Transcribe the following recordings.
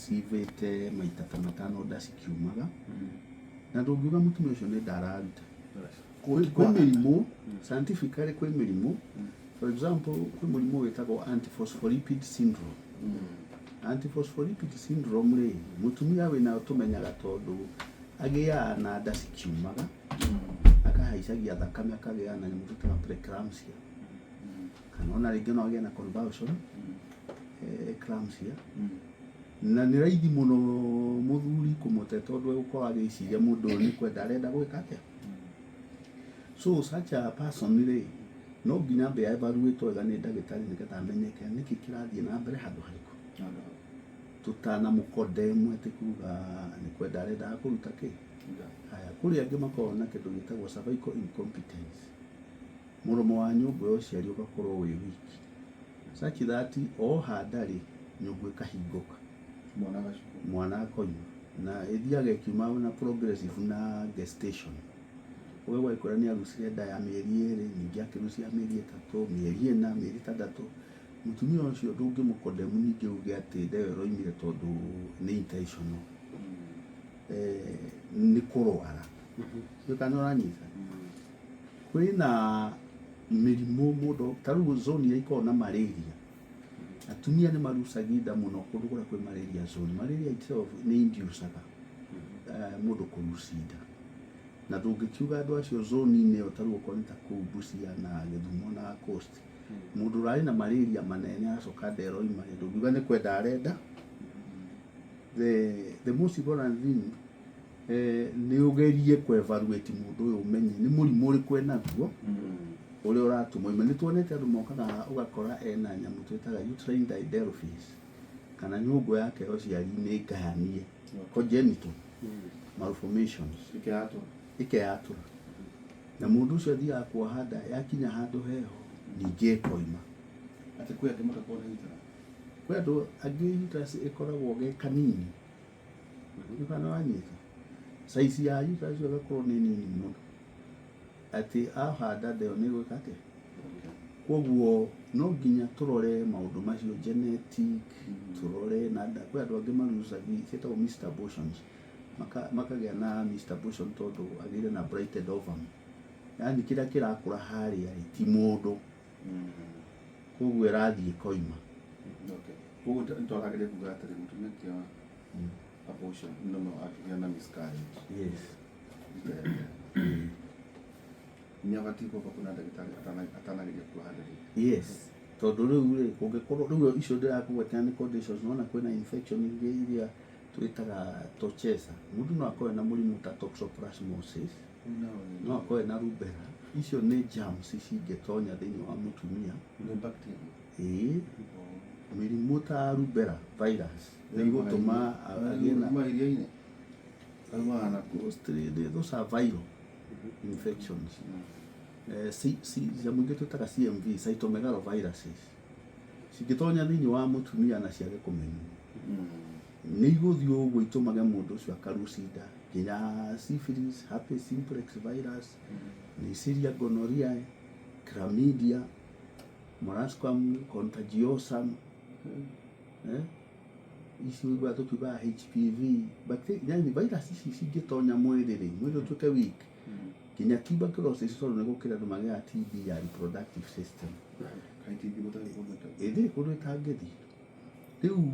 aconcivĩte maita ta 5 nda cikiumaga, na ndũngiuga mũtumia ũcio nĩ nda araruta. Kwĩ mĩrimũ, scientifically kwĩ mĩrimũ, for example kwĩ mũrimũ wĩtagwo antiphospholipid syndrome. Antiphospholipid syndrome rĩ, mũtumia wĩnayo tũmenyaga tondũ agĩaga na nda cikiumaga, akahaicagia thakame, akagĩa na nyamũ twĩtaga preeclampsia, kana ona rĩngĩ no agĩe na convulsion, eclampsia. Na nĩ raithi mũno mũthuri kũmũte tondũ egũkorwo agĩciria mũndũ ũyũ nĩ kwenda arenda gwĩka atĩa. So such a person rĩ, no nginya ambe evaluate wega nĩ ndagĩtarĩ nĩgetha amenyeke nĩkĩ kĩrathiĩ na mbere handũ harĩkũ, tũtanamũkondemũ atĩ kuga nĩ kwenda arendaga kũruta kĩ. Haya, kũrĩ angĩ makoragwo na kĩndũ gĩtagwo cervical incompetence, mũromo wa nyũngũ ya ũciari ũgakorwo wĩ weak such that oha ndarĩ nyũngũ ĩkahingũka, mwana agacukwo, mwana akoima, na ĩthiaga ĩkiuma na progressive na gestation. Ũgagĩkora nĩ arucire nda ya mĩeri 2, ningĩ akĩrucia mĩeri 3, mĩeri 4, mĩeri 6. Mũtumia ũcio ndũngĩmũkondemu ningĩ uge atĩ nda ĩyo ĩroimire tondũ nĩ intentional, nĩ kũrwara. Sio kana ũranyita? Kwĩna mĩrimũ mũndũ ta rĩu zone iria ikoragwo na malaria, atumia nĩ marucagia nda mũno kũndũ kũrĩa kwĩ malaria zone. Malaria itself nĩ inducaga mũndũ kũrucia nda, na ndũngĩkiuga andũ acio zone-inĩ ĩyo, ta rĩu okorwo nĩ ta kũu Busia na Gĩthumo na Coast, mũndũ ũrarĩ na malaria manene aracoka nda ĩroima rĩ, ndũngiuga nĩ kwenda arenda. The most important thing, nĩ ũgerie kũ evaluate mũndũ ũyũ, ũmenye nĩ mũrimũ ũrĩkũ enaguo ũrĩa ũratũma oime. Nĩ tuonete andũ mokaga ũgakora ena nyamũ twĩtaga uterine didelphys, kana nyũngũ yake ya ũciari nĩ ngayanie, congenital malformations. Ĩkeyatũra. Ĩkeyatũra, na mũndũ ũcio athiaga kuoha nda, yakinya handũ heho ningĩ ĩkoima. Atĩ kwĩ angĩ matakoragwo na uterus? Kwĩ andũ angĩ uterus ĩkoragwo ge kanini. Nĩ kana wanyita size ya uterus ĩyo ĩgakorwo nĩ nini mũno atĩ ahanda nda ĩyo nĩ ĩgwĩka atĩa. Koguo no nginya tũrore maũndũ macio, genetic, tũrore na nda. Kwĩ andũ angĩ marucagia ciĩtagwo missed abortions. Makagĩa na missed abortion tondũ agĩire na blighted ovum, yaani kĩrĩa kĩrakũra harĩa rĩ ti mũndũ, koguo ĩrathiĩ ĩkoima. Okay. Koguo nĩtwarageria kuga atĩrĩ, mũtumia akĩoa abortion no akĩgĩa na miscarriage rita rĩa mbere, nĩ abatiĩ kwamba kuona ndagĩtarĩ atanageria kuoha nda rĩngĩ? Yes, tondũ rĩu rĩ, kũngĩkorwo rĩu icio ndĩrakũgwetera nĩ conditions, nona kwĩna infection ingĩ iria twĩtaga tochesa. Mũndũ no akorwo na mũrimũ ta toxoplasmosis, no akorwo na rubella. Icio nĩ germs cingĩtonya thĩinĩ wa mũtumia. Nĩ bacteria? Ĩĩ, mĩrimũ ta rubella virus nĩ igũtũma agĩe na Kuma iria-inĩ aumaga nakuo? Mostly those are viral infections. Nyamũ ingĩ twĩtaga CMV, cytomegaloviruses, cingĩtonya thĩinĩ wa mũtumia na ciage kũmenywo, nĩ igũthiĩ ũguo itũmage mũndũ ũcio akaruci nda, nginya syphilis, herpes simplex virus, Neisseria gonorrhoeae, chlamydia, molluscum contagiosum, ici ũiguaga tũkiugaga HPV bacteria, yani virus ici cingĩtonya mwĩrĩ rĩ, mwĩrĩ ũtuĩke weak, nginya tuberculosis, tondũ nĩ gũkĩrĩ andũ magĩaga TB ya reproductive system. Kaĩ TB gũtarĩ kũndũ ĩtangĩthiĩ? Ĩthĩ kũndũ ĩtangĩthiĩ. Rĩu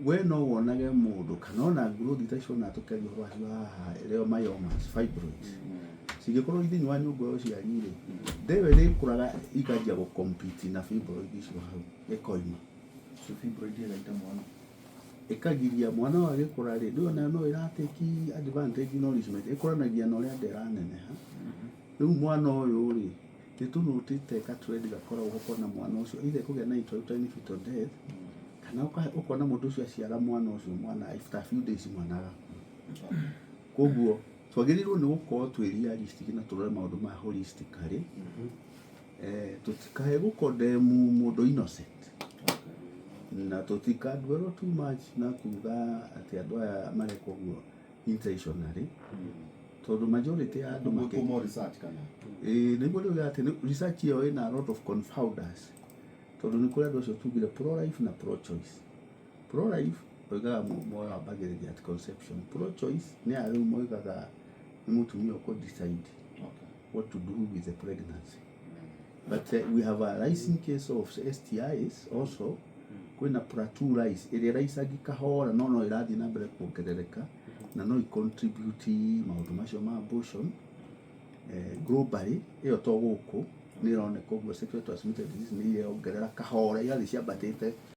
we no wonage mũndũ kana ona growth ta icio, ona tũkĩaria ũhoro wacio haha, leiomyomas, fibroids, cingĩkorwo thĩinĩ wa nyũngũ ya ũciari rĩ, nda ĩyo ĩrĩkũraga ikanjia gũ-compete na fibroid icio hau, ĩkoima. So fibroid ĩgaita mwana? Ĩkagiria mwana ũyũ agĩkũra rĩ, ndũĩ onayo no ĩratake advantage nourishment, ĩkũranagia na ũrĩa nda ĩraneneha. Rĩu mwana ũyũ rĩ, nĩ tũnotĩte ka trend gakoragwo ũkona mwana ũcio either kũgĩa na intrauterine fetal death, kana ũkona mũndũ ũcio aciara mwana ũcio, mwana after a few days mwana agakua. Koguo twagĩrĩirwo nĩ gũkorwo twĩ realistic na tũrore maũndũ maya holistically, tũtikae gũkondemu mũndũ innocent, na tũtikandwelwo too much na kuga atĩ andũ aya mareka ũguo intentionally, tondũ majority ya andũ Gwĩkwo more research kana? Ĩĩ, nĩguo rĩu atĩ research ĩyo ĩna a lot of confounders, tondũ nĩ kũrĩ andũ acio tugire pro life na pro choice. Pro life Oigaga muoyo wambagĩrĩria at conception. Pro choice nĩ aya rĩu moigaga nĩ mũtumia ũkũ decide what to do with the pregnancy. But we have a rising case of STIs also. Kwĩna plateau rise ĩrĩa ĩraicangi kahora, no ĩrathiĩ na mbere kuongerereka na no icontribute maũndũ macio ma abortion globally. Ĩyo to gũkũ nĩ ĩroneka ũguo, sexually transmitted disease nĩ irongerera kahora, igathiĩ ciambatĩte.